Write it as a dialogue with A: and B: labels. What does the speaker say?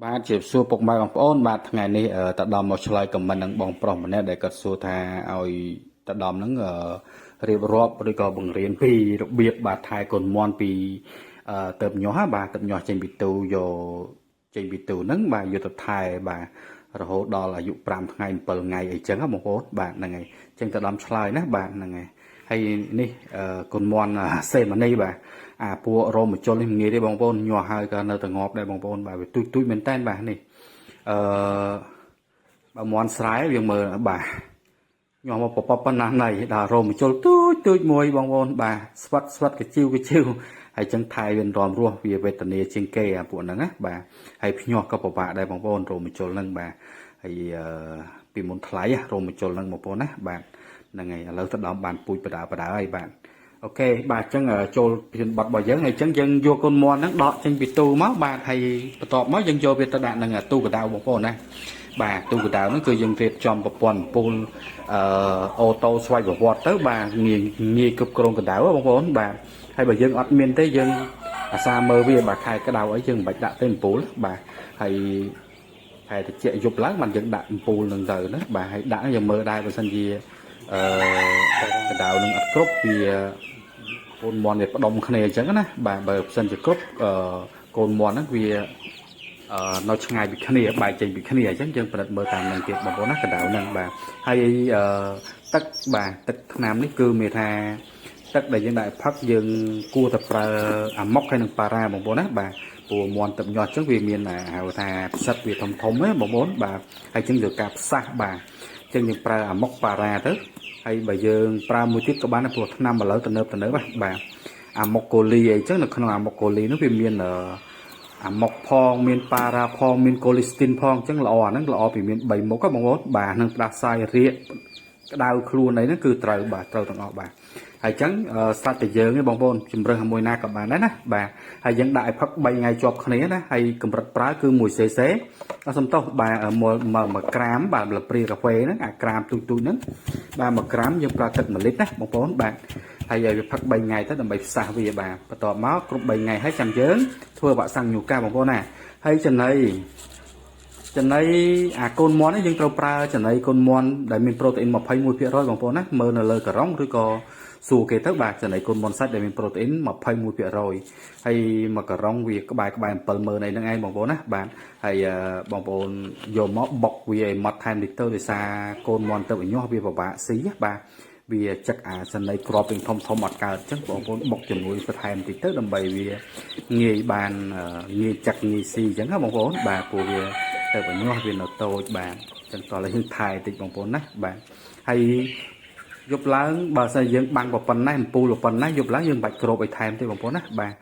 A: បាទជាសួរពុកម៉ែបងប្អូនបាទថ្ងៃនេះតដំមកឆ្លើយ comment នឹងបងប្រុសម្នាក់ដែលគាត់សួរថាឲ្យតដំហ្នឹងរៀបរាប់ឬក៏បង្រៀនពីរបៀបបាទថែកូនមន់ពីទៅញាស់បាទទៅញាស់ចេញពីទូយកចេញពីទូហ្នឹងបាទយកទៅថែបាទរហូតដល់អាយុ5ថ្ងៃ7ថ្ងៃអីចឹងបងប្អូនបាទហ្នឹងហើយចឹងតដំឆ្លើយណាបាទហ្នឹងហើយហើយនេះកូនមន់សេម៉ានីបាទអាពួករោមជលនេះមិនងាយទេបងប្អូនញាស់ហើយក៏នៅតែងាប់ដែរបងប្អូនបាទវាទូចទូចមែនតើបាទនេះអឺបើមន់ស្រែយើងមើលបាទញាស់មកពពប៉ុណ្ណាណៃដល់រោមជលទូចទូចមួយបងប្អូនបាទស្វិតស្វិតកជីវកជីវហើយចឹងថៃវារំរស់វាវេទនាជាងគេអាពួកហ្នឹងណាបាទហើយភ្ញាស់ក៏ពិបាកដែរបងប្អូនរោមជលហ្នឹងបាទហើយពីមុនថ្លៃរោមជលហ្នឹងបងប្អូនណាបាទហ្នឹងហើយឥឡូវទៅដល់បានពូជបដាបដាហើយបាទ OK បាទអញ្ចឹងចូលពិបត្តិរបស់យើងហើយអញ្ចឹងយើងយកកូនមន់ហ្នឹងដកចេញពីទូមកបាទហើយបន្ទាប់មកយើងយកវាទៅដាក់នឹងទូកដៅបងប្អូនណាបាទទូកដៅហ្នឹងគឺយើងរៀបចំប្រព័ន្ធអំពូលអឺ auto ស្វ័យប្រវត្តិទៅបាទងាយងាយគ្រប់គ្រងកម្ដៅបងប្អូនបាទហើយបើយើងអត់មានទេយើងអាសាមើលវាបាទខែក្ដៅអីយើងមិនបាច់ដាក់ទេអំពូលបាទហើយខែតិចយប់ឡើងបានយើងដាក់អំពូលនឹងទៅណាបាទហើយដាក់យើងមើលដែរបើសិនជាអឺកម្ដៅនឹងអត់គ្រប់វាកូនមន់វាផ្ដុំគ្នាអញ្ចឹងណាបាទបើសិនជាគ្រប់អឺកូនមន់ហ្នឹងវាអឺនៅឆ្ងាយពីគ្នាបែកចេញពីគ្នាអញ្ចឹងយើងពិនិត្យមើលតាមនឹងទៀតបងប្អូនណាកម្ដៅហ្នឹងបាទហើយអឺទឹកបាទទឹកថ្នាំនេះគឺមានថាទឹកដែលយើងដាក់ផឹកយើងគួរតែប្រើអាម៉ុកហើយនិងប៉ារ៉ាបងប្អូនណាបាទព្រោះមន់ទឹកញាស់អញ្ចឹងវាមានហៅថាផ្សិតវាធំធំណាបងប្អូនបាទហើយអញ្ចឹងយកការផ្សះបាទអញ្ចឹងយើងប្រើអាម៉ុកប៉ារ៉ាទៅហើយបើយើងប្រើមួយទៀតក៏បានដែរព្រោះថ្នាំឥឡូវទំនើបទំនើបបាទអាម៉ុកកូលីអីចឹងនៅក្នុងអាម៉ុកកូលីនោះវាមានអាម៉ុកផងមានប៉ារ៉ាផងមានកូលីស្ទីនផងអញ្ចឹងល្អអាហ្នឹងល្អពីមាន3មុខហ៎បងប្អូនបាទនឹងផ្ដាសាយរាកក្តៅខ្លួនអីហ្នឹងគឺត្រូវបាទត្រូវទាំងអស់បាទហើយអញ្ចឹងស្រាប់តែយើងឯងបងប្អូនជំរើសមួយណាក៏បានដែរណាបាទហើយយើងដាក់ឲ្យផឹក3ថ្ងៃជាប់គ្នាណាហើយកម្រិតប្រើគឺ1 cc អត់សំទោសបាទ1ក្រាមបាទលព្រាកាហ្វេហ្នឹងអាក្រាមទូចទូចហ្នឹងបាទ1ក្រាមយើងប្រើទឹក1លីត្រណាបងប្អូនបាទហើយឲ្យវាផឹក3ថ្ងៃទៅដើម្បីផ្សះវាបាទបន្ទាប់មកគ្រប់3ថ្ងៃហើយចាំយើងធ្វើវ៉ាក់សាំងញូកាបងប្អូនណាហើយចំណីចំណីអាកូនមន់នេះយើងត្រូវប្រើចំណីកូនមន់ដែលមានប្រូតេអ៊ីន21%បងប្អូនណាមើលនៅលើការ៉ុងឬក៏សួរគេទៅបាទចំណីកូនមន់សាច់ដែលមានប្រូតេអ៊ីន21%ហើយមួយការ៉ុងវាក្បែរក្បែរ70000អីហ្នឹងឯងបងប្អូនណាបាទហើយបងប្អូនយកមកបុកវាឲ្យម៉ត់ថែមតិចទៅដោយសារកូនមន់ទៅឲ្យញាស់វាពិបាកស៊ីបាទវាចឹកអាសនីក្របទាំងធំធំអត់កើតអញ្ចឹងបងប្អូនបុកជំនួយបន្ថែមតិចទៅដើម្បីវាងាយបានងាយចឹកងាយស៊ីអញ្ចឹងណាបងប្អូនបាទព្រោះវាទៅបញ្ញាស់វានៅតូចបាទអញ្ចឹងតោះឡើយយើងថែតិចបងប្អូនណាបាទហើយយប់ឡើងបើសិនយើងបាំងប៉ុណ្ណេះអំពូលប៉ុណ្ណេះយប់ឡើងយើងមិនបាច់គ្របឲ្យថែមទេបងប្អូនណាបាទ។